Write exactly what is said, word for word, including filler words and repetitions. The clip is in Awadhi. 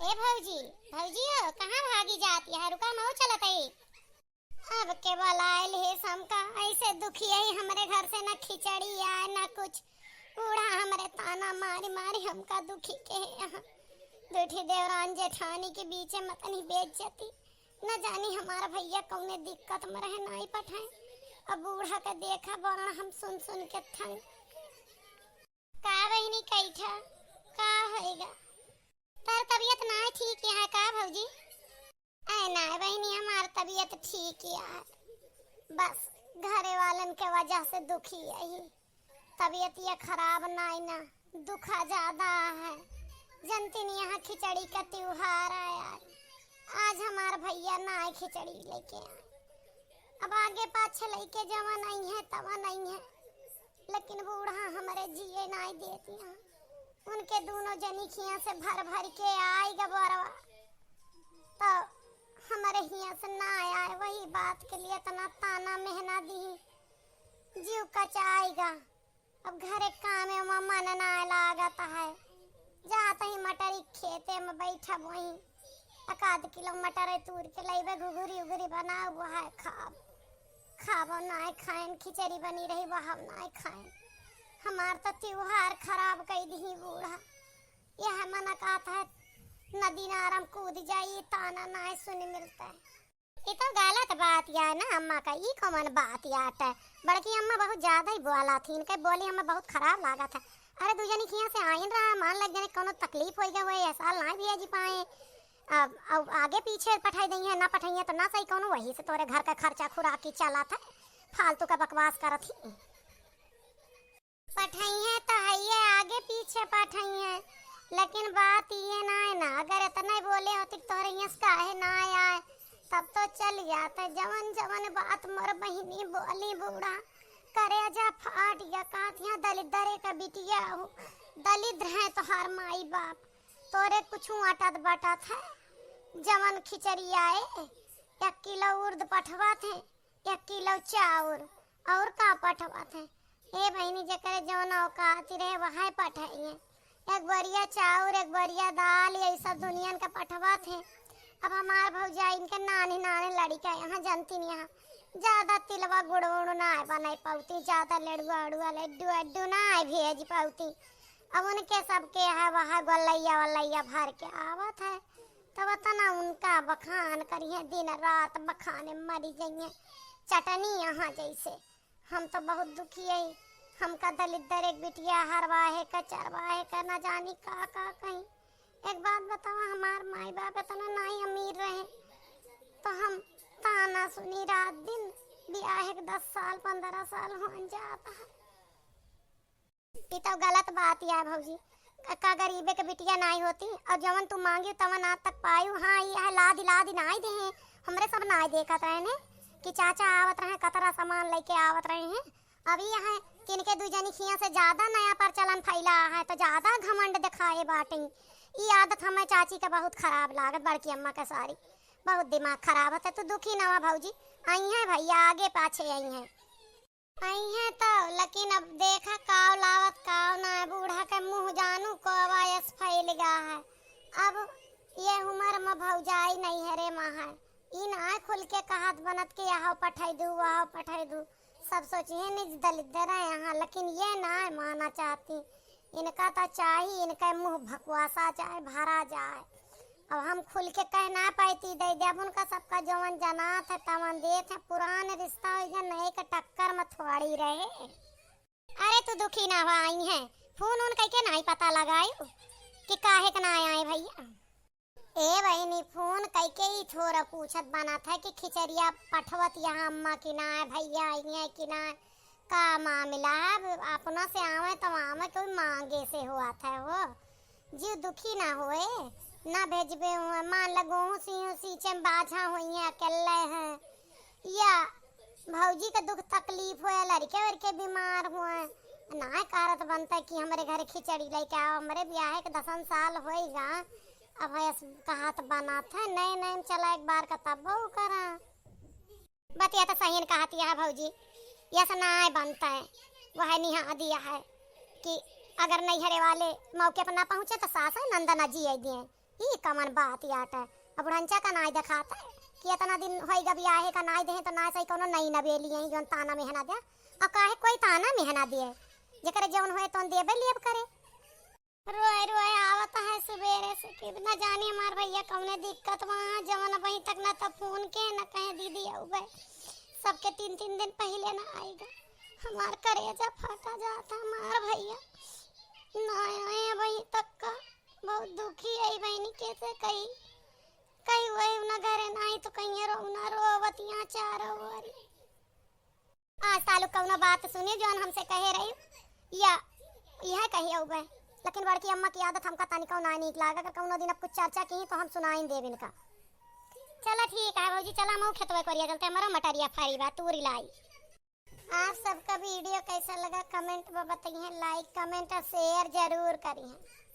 ए भौजी, भौजी हो, कहाँ भागी जाती है? रुका, मऊ चलत है। अब के बोलायल है हमका, ऐसे दुखी है हमरे घर से, ना खिचड़ी आए ना कुछ। बूढ़ा हमरे ताना मारी मारी हमका दुखी के है यहाँ। दुठी देवरान जेठानी के बीचे मतनी बेइज्जती। न जानी हमार भैया कौने दिक्कत में रहे, नाई पठाए। अब बूढ़ा के देखा बड़ा हम सुन सुन के थंग। का बहिनी कैठा, का होएगा? तार तबीयत नाई ठीक यहाँ का भौजी? ऐ नाई बहिनी, हमार तबीयत ठीक यहाँ। बस घरे वालन के वजह से दुखी यही। तबीयत ये खराब नाई ना, दुखा ज्यादा है। जनती नहीं यहाँ खिचड़ी का त्योहार है आज। आज हमार भैया नाई खिचड़ी लेके आए। अब आगे पाछे लेके जवन आई है तवन आई है, लेकिन बूढ़ा हमरे जिए नाई देती हैं। उनके दोनों जनी खिया से भर भर के आई गबरवा, तो हमरे हिया से ना आए। वही बात के लिए इतना ताना मेहना दी, जीव कचाएगा। अब घरे कामे में मन ना लागत है। जात ही मटरी खेते में बैठब वहीं, एक आध किलो मटर तूर के लइबे, घुघुरी उघुरी बनाब, वह खाब। खाबो नाय खाएन, खिचड़ी बनी रही, वह नाय खाएन। हमार तो त्योहार खराब कई दिही बूढ़ा। यह मन कहत है नदी नारम कूद जाई, ताना नाय सुन मिलता है। ई तो गलत बात या ना अम्मा का, ई कौन बात याटे? बड़की अम्मा बहुत ज्यादा ही बोला थी, इनके बोली हमें बहुत खराब लागत है। अरे दू जनी खिया से आइन रहा, मान लग जाने कौनो तकलीफ हो गया हुए, यह साल ना भी जी पाए। अब, अब आगे पीछे पठाई दई है, ना पठाई है तो ना सही कौनो, वही से तोरे घर का खर्चा खुराकी चलत है, फालतू का बकवास करत ही। पठइहें तो हइये आगे पीछे पठइहें, लेकिन बात ये ना है ना, अगर इतना ही बोले होती कि तोहरे यहाँ से काहे ना आए, तब तो चल जाते। जवन जवन बात मोर बहिनी बोली बूढ़ा, करेजा फाट गया। कहत यहाँ दलिद्दरे का बिटिया हो, दलिद्र है तोहार माई बाप, तोरे कुछ अटत बटत है। जवन खिचड़ी आए, एक किलो उर्द पठवा थे, एक किलो चाउर, और का पठवा थे? ए बहिनी, जेकरे जौन औकात रहे, वहै पठाइए। एक बोरिया चाउर, एक बोरिया दाल, यही सब दुनियन का पठवा थे। अब हमार भौजाई इनके नानी नानी लड़िका यहाँ जनती नहीं, यहाँ ज्यादा तिलवा गुड़ उड़ ना बनाई पाउती, ज्यादा लड़ुआ उड़ुआ, लड्डू अड्डू ना भेज पाउती। अब उनके सबके है वह गोलैया वलैया भर के आवत है, तब तना उनका बखान करिए, दिन रात बखाने मरी जाइए चटनी यहाँ जैसे। हम तो बहुत दुखी है, हमका दलिद्दर एक बिटिया हरवाहे का चरवाहे का ना जानी का का कहीं। एक बात बतावा, हमार माई बाप इतना नाई अमीर रहे, तो हम ताना सुनी रात दिन, बियाहे के दस साल पन्द्रह साल हो जाता है। ई तो गलत बात या भौजी, का गरीबे के बिटिया नाई होती, और जवन तू मांगी तवन आज तक पायू। हाँ, ई है लादी लादी नाई देहे, हमरे सब नाई देखत रहे ने कि चाचा आवत रहे, कतरा सामान लेके आवत रहे हैं। अभी यहाँ किनके दू जनी खिया से ज्यादा नया प्रचलन फैला है, तो ज्यादा घमंड दिखाए बाटे। ई आदत हमें चाची के बहुत खराब लागत, बड़की अम्मा के सारी। बहुत दिमाग खराब होता। तू दुखी ना हुआ भौजी, आई हैं भैया, आगे पाछे आई हैं। आई हैं तो, लेकिन अब देखा काव लावत काव ना है, बूढ़ा के मुंह जानू कोवा यस फैल गया है। अब ये उम्र में भौजाई नहीं है रे माँ है, ई ना खुल के कहत बनत कि यह पठाई दू, वह पठाई दू। सब सोचिए निज दलिद्दर है यहाँ, लेकिन ये ना माना चाहती। इनका तो चाही, इनका मुंह भकवासा जाए, भरा जाए। अब हम खुल के कह ना पाती, दे दे। अब उनका सबका जवन जनात है, तवन देत है। पुरान रिश्ता हो गया, नए के टक्कर में थोड़ी रहे। अरे तू दुखी ना हुआ, आई हैं। फोन उन कइके नाई पता लगायू कि काहे के ना आए भैया। ए बहिनी, फोन कइके ही थोड़ा पूछत बनत है कि खिचड़िया पठवत यहाँ अम्मा की ना है, भैया आई हैं कि ना है, का मामला है? अब अपना से आवे तो आवे, कोई मांगे से हुआ था हो। जीव दुखी ना होए, ना भेजबे हुए। मान लगो हूँ सी, सीचे में बाझा हुई हैं, अकेले हैं, या भौजी के दुख तकलीफ होए, लड़के वड़के बीमार होए, ना कहत बनता कि हमरे घर खिचड़ी लेके आओ। हमरे ब्याहे के दसन साल होइगा, अब ऐस कहत बनत है, नए नए में चला एक बार का तब वो करा। बतिया तो सही कहत यह भौजी, यस ना बनता है, वह निहा दिया है कि अगर नैहरे वाले मौके पर ना पहुँचे तो सास है नंदना जी आई दिए। ई कमन बात याटे? अब बुढ़ंचा का नाई देखात है कि इतना दिन होई गा बियाहे का नाई देहे तो नाई सही कौनो नई नवेली है जौन ताना मेहना दे। और काहे कोई ताना मेहना दिए? जेकरे जौन होए तौन देबे लेब करे। रोए रोए आवत है सुबेरे से कि न जानी हमार भैया कौने दिक्कत बा, जवन अबहीं तक न तो फोन के न कहे दीदी अउबे। सबके तीन तीन दिन पहिले न आइगा। हमार करेजा फटा जाता हमार भैया न आए अबहीं तक का। बहुत दुखी है बहनी, कैसे कही कही वही उना घरे नाही तो कहीं रो उना रोवतिया चारो ओरी। आज सालू कौनो बात सुनी जौन हमसे कहे रही या यह कही अउबे। लेकिन बड़की अम्मा की आदत हमका तनिको ना नीक लागे, अगर कौनो दिन अब कुछ चर्चा की तो हम सुनाई देब इनका। चला ठीक है भौजी, चला मऊ खेतवे कोरिया चलते, हमारा मटरिया फरी बा, तूरी लाई। आप सबका वीडियो कैसा लगा कमेंट में बताइए, लाइक कमेंट और शेयर जरूर करिए।